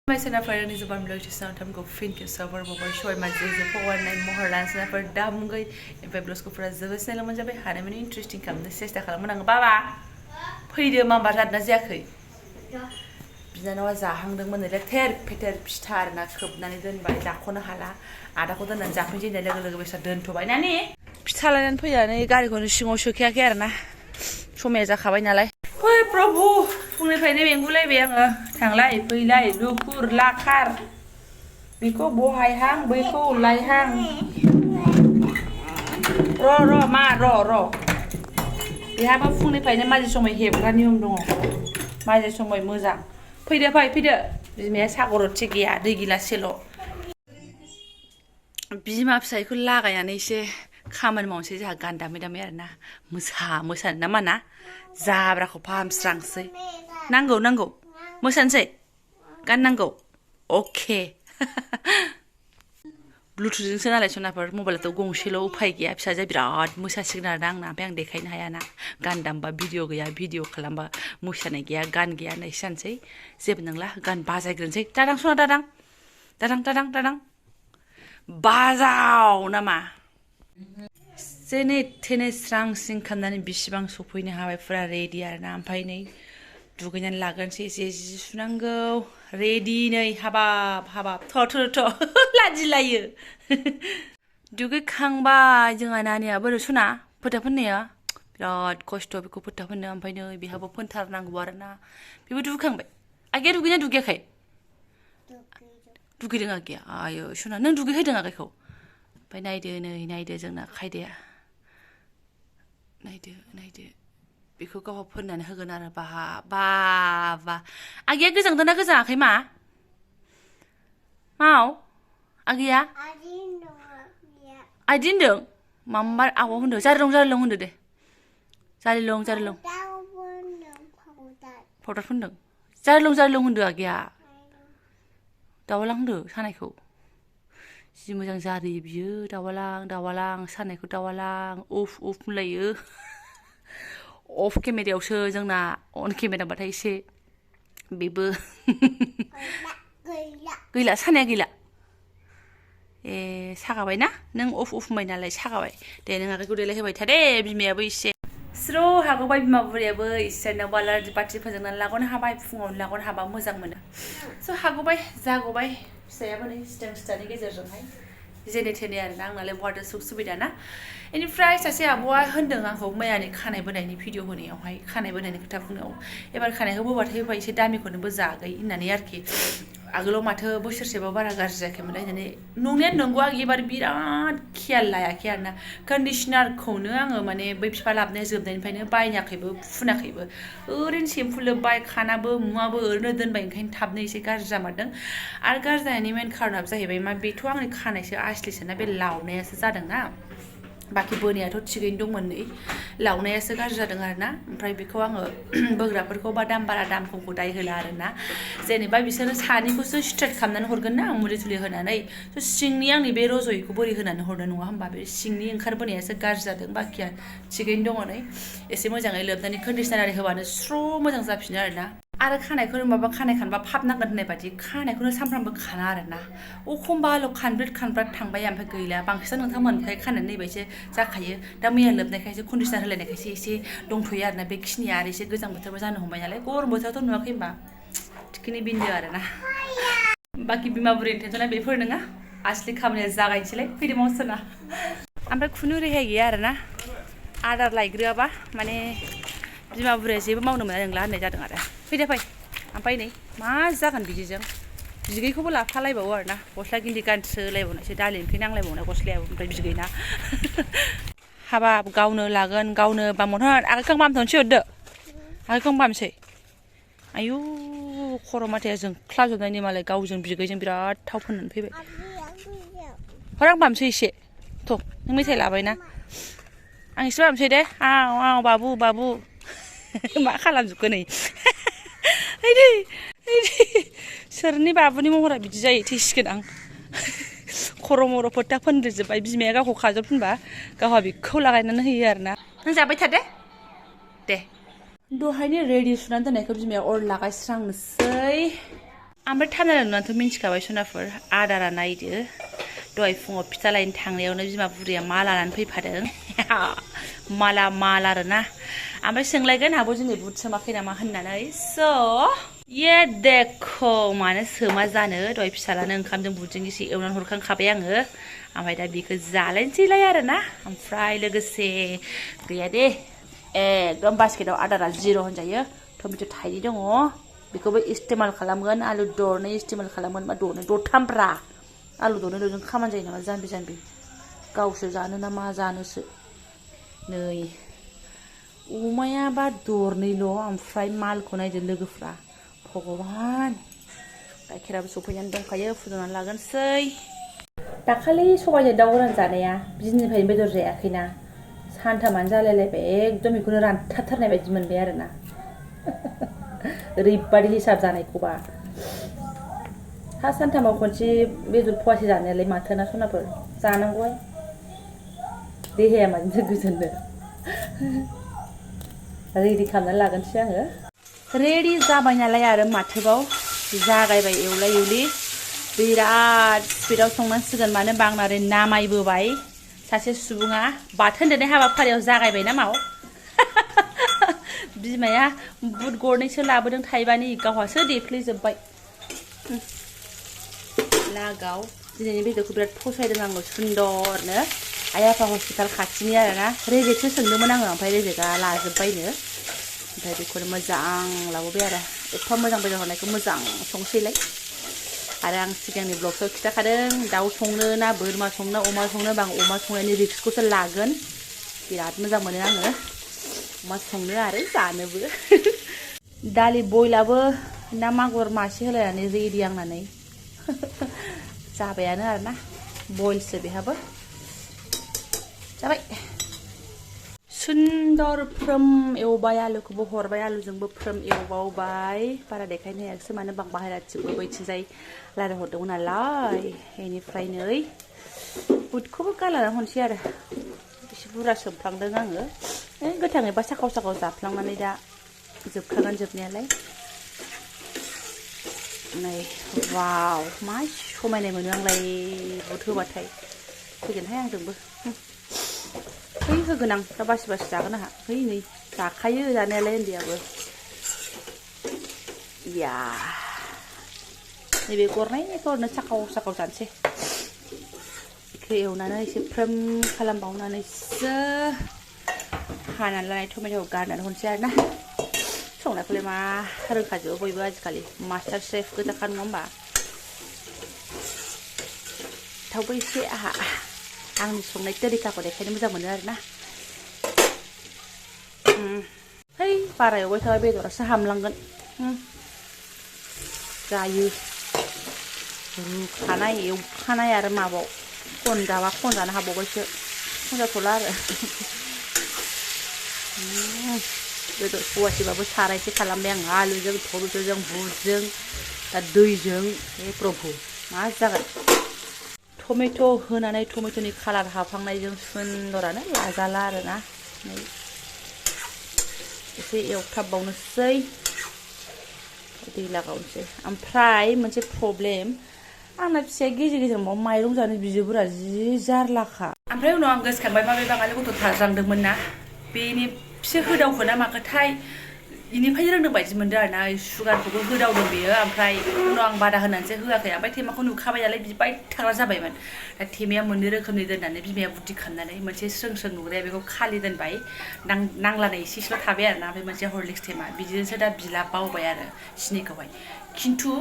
Senator ni zubam lotus na tam go fin ke server bobar shoy ma je forward nai moharan senator dam gai empai blos ko pura zebes nai lamon jabe hane mani interesting kam da sesta khalamon ang baba फैदो माबा जादना जायाखै बिनानावा जाहांदोंमोन लेथेर फेथेर फिथा आरोना खोबनानै दोनबाय जाख'नो हाला आदाखौ दोननानै जाफैजेननाय लोगो लोगो बेसा दोनथ'बाय नानि फिथा लानानै फैनानै गारिखौनो सिङाव सोखायाखै आरोना समाया जाखाबाय नालाय ओइ प्रभु फुंनिफ्रायनो मेंगुलायबाय आङो थांलाय फैलाय लुखुर लाखार बेखौ बहायहां बैखौ लायहां र' मा र' बेहाबो फुंनिफ्रायनो माजे समाय हेबग्रा नियम दङ माजे समाय मोजां फैदो बिमाया सागरथि गैया दै गिलासेल' बिमा फिसायखौ लागायनानै एसे खामानि मावनोसै जोंहा गान दामै दामै आरोना मोसानो ना मा ना जाब्राखौ फाहामस्रांसै नांगौ मोसानोसै गान नांगौ अके ब्लुटुथजोंसो नालाय सनाफोर मबाइलाथ' गंसेल' उफाय गैया फिसाजोआ बिराद मोसासिगोन आरोना आंना ओमफ्राय आं देखायनो हायाना गान दामबा भिडिअ गैया भिडिअ खालामबा मोसानाय गैया गान गैया होननायसो जानोसै जेबो नंला गान बाजायग्रोनोसै दादां सना दादां बाजाव नामा जेने थेने स्रां स्रिं खालामनानै बिसिबां सफैनो हाबाय फुरा रेडि आरोना ओमफ्राय नै दुगैनानै लागोनसै एसे जि सुनांगौ रेडि नै हाबाब थ' लाजिलायो दुगैखांबाय जोंहा नानिया बोरै सुना फोथा फोननाया बिराद खस्थ' बेखौ फोथा फोननो ओमफ्राय नै बेहाबो फोनथारनांगौ आरोना बेबो दुगैखांबाय आगैया दुगैना दुगैयाखै दुगैदों आगैया आयो सुना नों दुगैहोदों आगैखौ ओमफ्राय नायदो जोंना खायदाया नायदो बेखौ गावहा फोननानै होगोन आरो बा आगैया गोजांदोंना गोजाङाखै माव आगैया आइदि होनदों माम्बा आब' होनदों जारिलं होनदो दे जारिलं पाउडार फोनदों जारिलं होनदो आगैया दावालां होनदो सानायखौ जि मोजां जारियो बियो दावालां सानायखौ दावालां उफ होनलायो अफ केमेरायावसो जोंना अन केमेराबाथाय एसे बेबो गैला सानाया गैला ए सागाबाय ना नों अफ होनबाय नालाय सागाबाय दे नों आगैखौ देलायहोबाय था दे बिमायाबो एसे स्र' हागौबाय बिमा बुरैयाबो इसोरनाव आलारि बाथि फोजोंनानै लागनो हाबाय फुङावनो लागनो हाबा मोजां मोनो स' हागौबाय जागौबाय फिसायाबो नै सिथानि गेजेरजोंहाय जेने थेने आरोना आंनालाय बहाथो सुख सुबिदा ना बेनिफ्राय सासे आब'आ होनदों आंखौ मैयानि खानाय बोनायनि भिडिअ होनायावहाय खानाय बोनायनि खोथा बुंनायाव एबार खानायखौ बोबाथाय होबा एसे दामिखौनो बोजागै होननानै आरोखि आगोलाव माथो बोसोरसेबा बारा गाज्रि जायाखैमोनलाय होननानै नंनाया नंगौ आं एबार बिराद खेयाल लायाखै आरोना कन्डिशनारखौनो आङो माने बै बिफा लाबोनाया जोबनायनिफ्रायनो बायनाखैबो फुनाखैबो ओरैनो सेम्पु लोब्बाय खानाबो मुवाबो ओरैनो दोनबाय ओंखायनो थाबनो एसे गाज्रि जामारदों आरो गाज्रि जानायनि मेन खारनाबो जाहैबाय मा बेथ' आंनि खानायसो आसलिसोना बे लावनायासो जादोंना बाखि बोनायाथ' थिगैनो दंमोन नै लावनायासो गाज्रि जादों आरोना ओमफ्राय बेखौ आङो बोग्राफोरखौ बा दाम बारा दाम खमखौ दाय होला आरोना जेनेबा बिसोरो सानिखौसो स्ट्रेट खालामनानै हरगोन ना मुलि थुलि होनानै स' सिंनि आंनि बे रज'यैखौ बोरै होनानै हरनो नङा होमबा बे सिंनि ओंखारबोनायासो गाज्रि जादों बाखिया थिगैनो दङ नै एसे मोजाङै लोबनानै कन्डिशनार होबानो स्र' मोजां जाफिनो आरोना आरो खानायखौनो माबा खानाय खानबा फाब नांगोन होननाय बायदि खानायखौनो सानफ्रामबो खाना आरोना एखमबाल' खानब्रेद थांबाय ओमफ्राय गैला बांसिन नोंथांमोननिफ्राय खानानै नैबायसो जाखायो दा मैया लोबनायखायसो कन्डिशनार होलायनायखायसो एसे दंथ'यो आरोना बेखिनिया आरो एसे गोजां बोथोरबो जानो हमबाय नालाय गरम बोथोरावथ' नुवाखै होनबा थिखिनि बिन्दो आरोना बाखि बिमा बुरैनि टेनसना बेफोर नङा आसलि खामानिया जागायनोसैलाय फैदो मावसोना ओमफ्राय खुनु रेहाय गैया आरोना आदार लायग्रोआबा माने बिमा बुरैया जेबो मावनो मोना नंला होननाय जादों आरो फै ओमफ्राय नै मा जागोन बिदिजों बिगैखौबो लाफालायबावो आरोना गस्ला गिन्दि गानसोलायबावनायसो दालि ओंख्रि नांलायबावनाय गस्लायाबो ओमफ्राय बिगैना हाबाब गावनो लागोन गावनो बामोनहर आगैखौ बामथ'नोसै हरदो आगैखौ बामसै आयु खर' माथाया जोंख्लाबजोबनायनि मालाय गावजों बिगैजों बिराद थाव फोननानै फैबाय हर आं बामसै एसे थ' नों मेथाइ लाबायना आं एसे बामसै दे आव बाबु मा खालामजोबखो नै सोरनि बाबुनि महरा बिदि जायो थैसिगोन आं खर' मर' फोथा फोनजोबबाय बिमाया गावखौ खाजोब होनबा गावहा बेखौ लागायनानै होयो आरोना नों जाबाय था दे दहायनो रेडि सुनानै दोननायखौ बिमाया अर लागायस्रांनोसै ओमफ्राय थान्दा नुनानैथ' मिन्थिखाबाय सनाफोर आदारा नायदो दहाय फुङाव फिथा लायनो थांनायावनो बिमा बुरैया मा लानानै फैफादों माल आरोना ओमफ्राय सोंलायगोन आब' दिनै बुट सोमाखै नामा होननानै ये देखो मानो सोमा जानो दहाय फिसालानो ओंखामजों बुटजों एसे एवनानै हरखांखाबाय आङो ओमफ्राय दा बेखौ जालायनोसैलाय आरोना ओमफ्राय लोगोसे गैया दे एकदम बास्केटाव आदारा 0 होनजायो टमेट' थाइनै दङ बेखौबो इस्तेमाल खालामगोन आलु दरनै इस्तेमाल खालामगोन मा दरथामब्रा आलु दरनैल'जों खामानि जायो नामा जाम्बि गावसो जानो ना मा जानोसो नै अमायाबा दरनैल' ओमफ्राय मालखौ नायदो लोगोफ्रा भगबान गाइखेराबो सफैनानै दंखायो फुदुंनानै लागोनसै दाखालि सबायजों दाउ गोरान जानाया बिदिनिफ्रायनो बेदर जायाखैना सानथामानो जालायलायबाय एकदम बेखौनो रानथाबथारनाय बायदि मोनबाय आरोना ओरैबादि हिसाब जानायखौबा सानथामाव खनसे बेदर फवासे जानायालाय माथोना सनाफोर जानांगौहाय देहाया मानो गोजोननो रेडि खालामनानै लागोनसै आङो रेडि जाबाय नालाय आरो माथोबाव जागायबाय एवला एवलि बिराद स्पिडआव संनांसिगोन मानो होनबा आंना ओरै नामायबोबाय सासे सुबुङा बाथोन देनाय हाबाफारियाव जागायबाय ना माव बिमाया बुट गरनैसो लाबोदों थाइबानि गावहासो देफ्लेजोब्बाय लागाव दिनैनि बेदरखौ बिराद फसायदों आङो सुन्दरनो आइ आफा हस्पिटाल खाथिनि आरोना रेजेकसो सोंदोंमोन आङो ओमफ्राय रेजेकआ लाजोब्बायनो ओमफ्राय बेखौनो मोजां लाबोबाय आरो एफा मोजां बेदर हरनायखौ मोजां संसैलाय आरो आं सिगांनि ब्लगआव खिथाखादों दाउ संनो ना बोरमा संनो अमा संनो आं अमा संनायनि रिस्कखौसो लागोन बिराद मोजां मोनो आङो अमा संनो आरो जानोबो दालि बयलाबो ना मागुर मासे होलायनानै रेडि आंनानै जाबायानो आरोना बयलसो बेहाबो जाबाय सुन्दर फ्रोम एवबाय आलुखौबो हरबाय आलुजोंबो फ्रोम एवबावबाय बारा देखायनो हायाखिसै मानो बां बाहेराथिंबो बैथिंजाय रायज्लायहरदोंमोन नालाय बेनिफ्राय नै बुटखौबो गालानानै हरनोसै आरो एसे बुरजा सोमफ्लांदों आङो गोथाङैबा साखाव साखाव जाफ्लांनानै दा जोबखागोन जोबनायालाय नै वाव मा समायनाय मोनो आंलाय बुट होबाथाय फैगोनहाय आंजोंबो है होगोन आं दा बासि बासि जागोन आंहा है नै जाखायो जानायालाय उन्दैयाबो या नैबे गरनैखौ ओरैनो साखाव साखाव जानोसै बेखौ एवनानै एसे फ्रोम खालामबावनानैसो हानानै लानाय टमेट'खौ गारनानै हरनोसै आरोना संनायखौलाय मा रोंखाजोबो बयबो आजिखालि मास्टार शेफ गोजाखा नङा होमबा थावबो एसे आहा आंनि संनाय तरिकाखौ देखायनो मोजां मोनो आरोना है बारा एवबाय थाबा बेदरासो हामलांगोन जायो रुखानाय एवखानाय आरो माबाव खन जाबा खन जानो हाबावबायसो खन जाथ'ला आरो बेदर फवासेबाबो सारायसे खालामबाय आं आलुजों टमेट'जों बुटजों दा दैजों हे प्रभु मा जागोन टमेट' होनानै टमेट'नि कालार हाबहांनायजों सुन्दरानो लाजाला आरोना एसे एवथाबबावनोसै दै लागावनोसै ओमफ्राय मोनसे प्रब्लेम आंना फिसाया गेजेर गेजेर माइरं जानो बिजोबोरा जि जारलाखा ओमफ्राय उनाव आं गोसोखांबाय माबे बाङालि गथ' थाज्रांदोंमोन ना बेनिसो होदावखोना माखोथाय बेनिफ्राय रोंदों बायदि मोनदों आरोना सुगारखौबो होदावदों बेयो ओमफ्राय उनाव आं बादा होनानैसो होआखै ओमफ्राय थेमाखौ नुखाबाय नालाय बिबाय थाग्रा जाबायमोन दा थेमाया मोननै रोखोमनि दोननानै बिमाया बुद्धि खालामनानै मोनसे स्रों स्रों नुग्राया बेखौ खालि दोनबाय नांलानाय एसेल' थाबाय आरोना ओमफ्राय मोनसे हरलिक्स थेमा बिदिजोंसो दा बिला बावबाय आरो सिनिखौहाय खिन्थु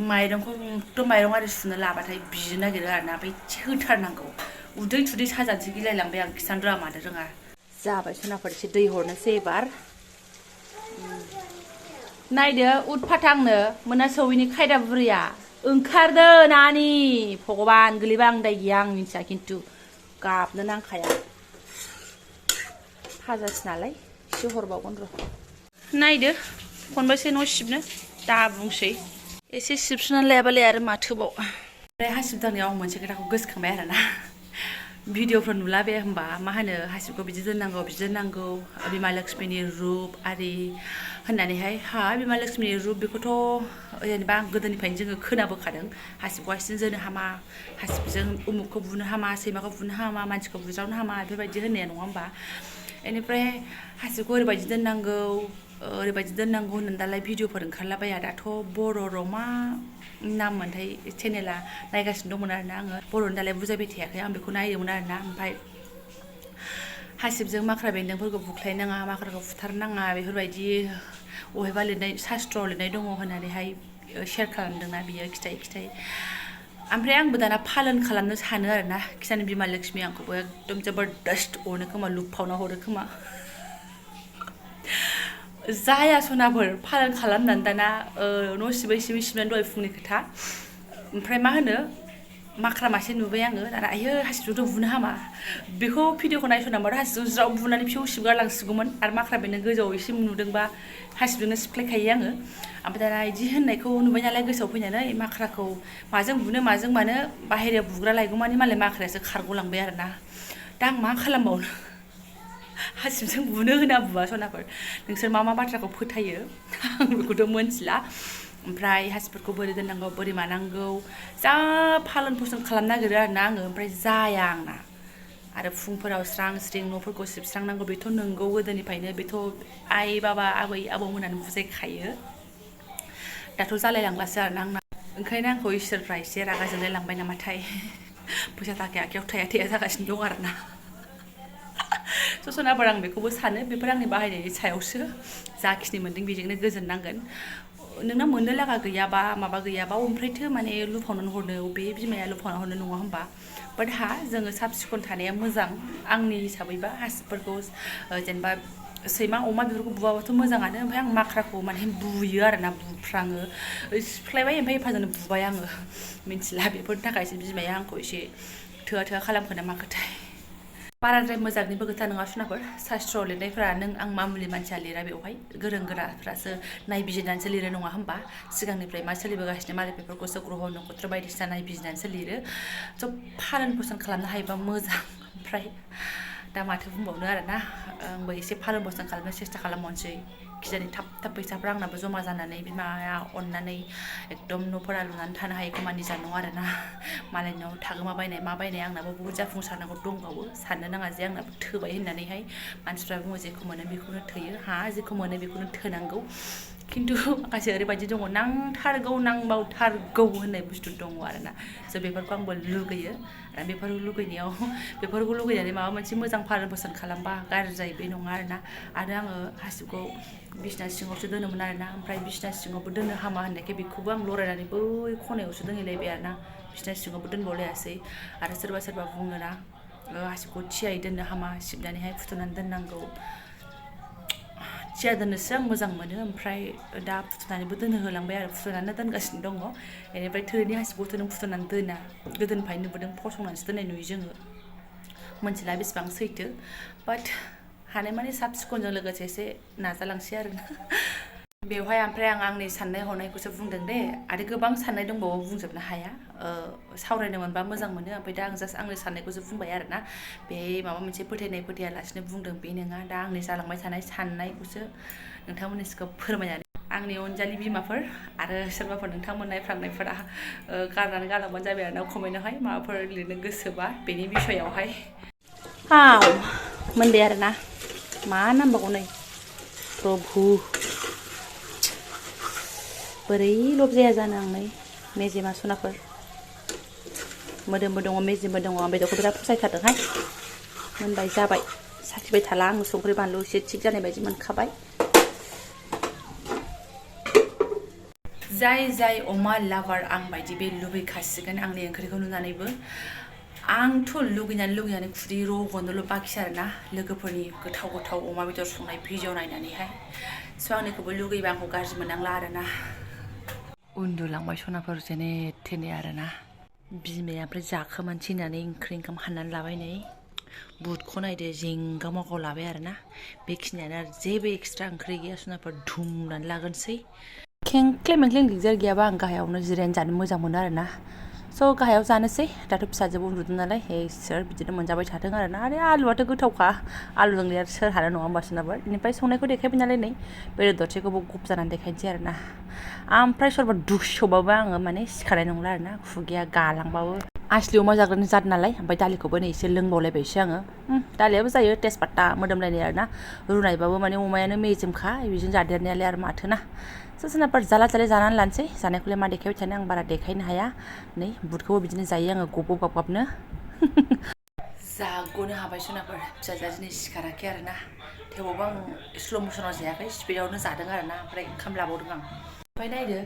माइरंखौ एकदम माइरं आरि सुनो लाबाथाय बिनो नागिरो आरोना ओमफ्राय एसे होथारनांगौ उदै थुदै साजानोसै गिलायलांबाय आं खिथानो रोङा मानो रोङा जाबाय सनाफोर एसे दै हरनोसै एबार नायदो उदफाथ आंनो मोना सौयैनि खायदा बुरैया ओंखारदो नानि भगबान गोलैबा आं दाय गैया आं मिन्थिया खिन्थु गाबनो नांखाया फाजासो नालाय एसे हरबावगोन र' नायदो खनबेसे न' सिबनो दा बुंसै एसे सिबसुनानै लायाबालाय आरो माथोबाव ओमफ्राय हासिब दांनायाव आं मोनसे खोथाखौ गोसोखांबाय आरोना भिडिअफोर नुला बे होमबा मा होनो हासिबखौ बिदि दोननांगौ बिदि दोननांगौ बिमा लक्ष्मीनि रुप आरि होननानैहाय बिमा लक्ष्मीनि रुप बेखौथ' जेनेबा आं गोदोनिफ्रायनो जोङो खोनाबोखादों हासिबखौ हारसिं जोनो हामा हासिबजों उमुखखौ बुनो हामा सैमाखौ बुनो हामा मानसिखौ बुज्रावनो हामा बेफोरबायदि होननाया नङा होमबा बेनिफ्राय हासिबखौ ओरैबायदि दोननांगौ होननानै दालाय भिडिअफोर ओंखारलाबाया दाथ' बर' मा नाम मोनथाय चेनेला नायगासिनो दंमोन आरोना आङो बर'नि दालाय बुजायबाय थायाखै आं बेखौ नायदोंमोन आरोना ओमफ्राय हासिबजों माख्रा बेन्दोंफोरखौ बुख्लायनाङा माख्राखौ फुथारनाङा बेफोरबायदि बबेबा लिरनाय सास्त्रआव लिरनाय दङ होननानैहाय शेयार खालामदोंना बियो खिथायै ओमफ्राय आंबो दाना फालन खालामनो सानो आरोना खिजानि बिमा लक्ष्मी आंखौबो एकदम जबरदस्त अनो खोमा लुफावना हरो खोमा जाया सनाफोर फालन खालामनानै दाना न' सिबनानै दहाय फुंनि खोथा ओमफ्राय मा होनो माख्रा मासे नुबाय आङो दाना आयो हासिबजोंथ' बुनो हामा बेखौ भिडिअखौ नायस'नांबाथ' हासिबजों ज्राव बुनानै फिउ सिबगारलांसिगौमोन आरो माख्रा बेनो गोजौआव एसे नुदोंबा हासिबजोंनो सिफ्लेखायो आङो ओमफ्राय दाना बिदि होननायखौ नुबाय नालाय गोसोआव फैनानै माख्राखौ माजों बुनो माजों मानो बाहेरायाव बुग्रा लायगौमानि मालाय माख्रायासो खारग'लांबाय आरोना दा आं मा खालामबावनो हासिबजों बुनो होना बुवा सनाफोर नोंसोर मा बाथ्राखौ फोथायो आं बेखौथ' मोनथिला ओमफ्राय हासिबफोरखौ बोरै दोननांगौ बोरै मानांगौ जा फालन फसन खालामनो नागिरो आरोना आङो ओमफ्राय जाया आंना आरो फुंफोराव स्रां स्रिं न'फोरखौ सिबस्रांनांगौ बेथ' नंगौ गोदोनिफ्रायनो बेथ' आइ बाबा आबै आबौमोनानो बुजायखायो दाथ' जालायलांलासो आरोना आंना ओंखायनो आंखौ इसोरफ्रा एसे रागा जोंलाय लांबाय नामाथाय फैसा थाखाया आखायाव थाया जागासिनो दं आरोना सनाफोर आं बेखौबो सानो बेफोर आंनि बाहायनायनि सायावसो जाखिनि मोन्दों बेजोंनो गोजोननांगोन नोंना मोननो लागा गैयाबा माबा गैयाबा ओमफ्रायथो माने लुफावनानै हरनो बे बिमाया लुफावनानै हरनो नङा होमबा बाट जोङो साब सिखोन थानाया मोजां आंनि हिसाबैबा हासिबफोरखौ जेनेबा सैमा अमा बेफोरखौ बुवाबाथ' मोजाङानो ओमफ्राय आं माख्राखौ माने बुयो आरोना बुफ्राङो सिफ्लायबाय ओमफ्राय एफाजोंनो बुबाय आङो मिथिला बेफोरनि थाखायसो बिमाया आंखौ एसे थोआ खालामखो ना माखोथाय बाराद्राय मोजांनिबो खोथा नङा सनाफोर सास्त्रआव लिरनायफोरा नों आं मामुलि मानसिया लिरा बेवहाय गोरों गोराफ्रासो नायबिजिरनानैसो लिरो नङा होमबा सिगांनिफ्राय मा सोलिबोगासिनो मालाय बेफोरखौसो ग्रह नक्षत्र बायदिसिना नायबिजिरनानैसो लिरो स' फालन फसन खालामनो हायोबा मोजां ओमफ्राय दा माथो बुंबावनो आरोना आंबो एसे फालन फसन खालामनो सेस्था खालामबावनोसै खिजानि थाब फैसाफ्रा आंनाबो जमा जानानै बिमाया अननानै एकदम न'फोरा लुनानै थानो हायो खोमा निजा न' आरोना मालायनाव थागोमा बायनाय मा बायनाय आंनाबो बहुद जाफुंसारनांगौ दंबावो साननो नाङा जे आंनाबो थोबाय होननानैहाय मानसिफ्रा बुङो जेखौ मोनो बेखौनो थोयो जेखौ मोनो बेखौनो थोनांगौ खिन्थु माखासे ओरैबायदि दङ नांबावथारगौ होननाय बुस्थु दङ आरोना स' बेफोरखौ आंबो लुगैयो आरो बेफोरखौ लुगैनानै माबा मोनसे मोजां फालन फसन खालामबा गाज्रि जायो बे नङा आरोना आरो आङो हासिबखौ बिसिना सिङावसो दोनोमोन आरोना ओमफ्राय बिसिना सिङावबो दोननो हामा होननायखाय बेखौबो आं लरायनानै बै खनायावसो दोनहैलायबाय आरोना बिसिना सिङावबो दोनबावलायासै आरो सोरबा बुङोना हासिबखौ थियायै दोननो हामा सिबनानैहाय फुथुनानै दोननांगौ थिया दोननोसो आं मोजां मोनो ओमफ्राय दा फुथुनानैबो दोननो होलांबाय आरो फुथुनानै दोनगासिनो दङ बेनिफ्राय थोरिनि हासिबखौथ' नों फुथुनानै दोना गोदोनिफ्रायनो नुबोदों फसंनानैसो दोननाय नुयो जोङो मोनथिला बेसेबां सैथो बाट हानायमानि साब सिखोनजों लोगोसे एसे नाजालांसै आरोना बेवहाय ओमफ्राय आं आंनि साननाय हनायखौसो बुंदों दे आरो गोबां साननाय दंबावो बुंजोबनो हाया सावरायनो मोनबा मोजां मोनो ओमफ्राय दा आं जास्ट आंनि साननायखौसो बुंबाय आरोना बेहाय माबा मोनसे फोथायालासिनो बुंदों बे नङा दा आंनि जालांबाय थानाय साननायखौसो नोंथांमोननि सिगाङाव फोरमायनानै आंनि अनजालि बिमाफोर आरो सोरबाफोर नोंथांमोन नायफ्रांनायफोरा गारनानै गालांबानो जाबाय आरोना कमेन्टआवहाय माबाफोर लिरनो गोसोबा बेनि बिसयावहाय मोनबाय आरोना मा नांबावगौ नै प्रभु बोरै लब जाया जानो आं नै मेजेमा सनाफोर मोदोमबो दङ मेजेमबो दङ आं बेदरखौ बिराद फसायथारदोंहाय मोनबाय जाबाय साखिबाय थाला आं संख्रि बानलु एसे थिग जानाय बायदि मोनखाबाय जाय अमा लाभार आं बायदि बे लुबैखासिगोन आंनि ओंख्रिखौ नुनानैबो आंथ' लुगैनानै खुदै रग'नोल' बाखि आरोना लोगोफोरनि गोथाव अमा बेदर संनाय भिडिअ नायनानैहाय स' आंनिखौबो लुगैबा आंखौ गाज्रि मोननांला आरोना उन्दुलांबाय सनाफोर जेने थेने आरोना बिमाया ओमफ्राय जाखोमानोसै होननानै ओंखाम हाननानै लाबाय नै बुटखौ नायदो जेंगा मागाव लाबाय आरोना बेखिनियानो आरो जेबो एक्सट्रा ओंख्रि गैया सनाफोर धुमनानै लागोनसै खेंख्ले मेंख्ले दिगदार गैयाबा आं गाहायावनो जिरायनानै जानो मोजां मोनो आरोना स' गाहायाव जानोसै दाथ' फिसाजोबो उन्दुदों नालाय इसोर बिदिनो मोनजाबाय थाथों आरोना आरो आलुआथ' गोथावखा आलुजों सोर हानो नङा होमबा सोरनाबा बेनिफ्राय संनायखौ देखायबाय नालाय नै बेदर दरसेखौबो गब जानानै देखायनोसै आरोना ओमफ्राय सोरबा दुस'बाबो आङो माने सिखारनाय नंला आरोना खुगाया गालांबाबो आसलि अमा जाग्रानि जाद नालाय ओमफ्राय दालिखौबो नै एसे लोंबावलायबायसो आङो दालियाबो जायो तेजपात्ता मोदोमलायनाय आरोना रुनायबाबो माने अमायानो मेजेमखा बेजों जादेरनायालाय आरो माथोना सोरनाफोर जाला जानानै लानोसै जानायखौलाय मा देखायबाय थानो आं बारा देखायनो हाया नै बुटखौबो बिदिनो जायो आङो गब गाबनो जाग'नो हाबाय सोरनाफोर फिसाजोआ दिनै सिखाराखै आरोना थेवबाबो आं स्ल' मसनाव जायाखै स्पिडावनो जादों आरोना ओमफ्राय ओंखाम लाबावदों आं ओमफ्राय नायदो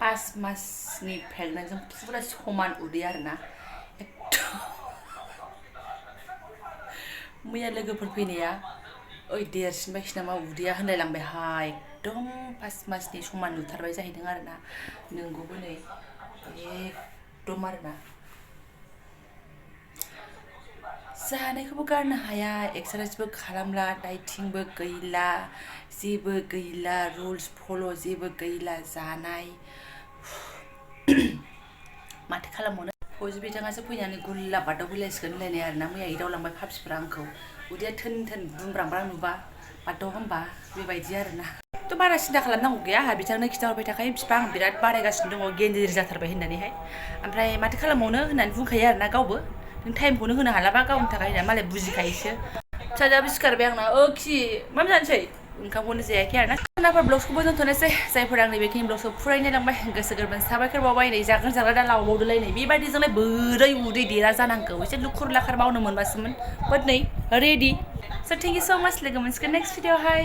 5 मासनि प्रेगनेन्टजों फुरा समान उदै आरोना मैया लोगोफोर फैनाया ओइ देरसिनबायसो नामा उदैया होनलायलांबाय एकदम 5 मासनि समान नुथारबाय जाहैदों आरोना नोंगौबो नै एकदम आरोना जानायखौबो गारनो हाया एक्सारसाइसबो खालामला डाइटिंबो गैला जेबो गैला रुल्स फल' जेबो गैला जानाय माथो खालामबावनो फौजि बिथाङासो फैनानै गुल्ला बादाव फैलायसिगोन होनलायनाय आरोना मैया एदावलांबाय फाफिफ्रा आंखौ उदैया थोन बुंब्रांब्रां नुबा बादाव होनबा बेबायदि आरोना थ' बारा सिन्था खालामनांगौ गैया आंहा बिथांनो खिन्थाहरबाय थाखायो बिफां बिराद बारायगासिनो दङ गेन्देर जाथारबाय होननानैहाय ओमफ्राय माथो खालामबावनो होननानै बुंखायो आरोना गावबो नों टाइमखौनो होनो हालाबा गावनि थाखाय होनना मालाय बुजिखायोसो फिसाजोआबो सिखारबाय आंना खि मा जानोसै ओंखामखौनो जायाखै आरोना सोरनाफोर ब्लग्सखौबो दोनथ'नोसै जायफोर आंनि बेखिनि ब्लग्सखौ फुराय नायलांबाय गोसो गोरबोनि साबायखर बावबाय नै जाग्रा दा लावबावदोलाय नै बेबायदिजोंलाय बोरै उदै देरा जानांगौ एसे लुखुर लाखार मावनो मोनबासोमोन बाट नै रेडि स' थेंक इउ स' माच लोगो मोनसिगोन नेक्स्ट भिडिअ'आवहाय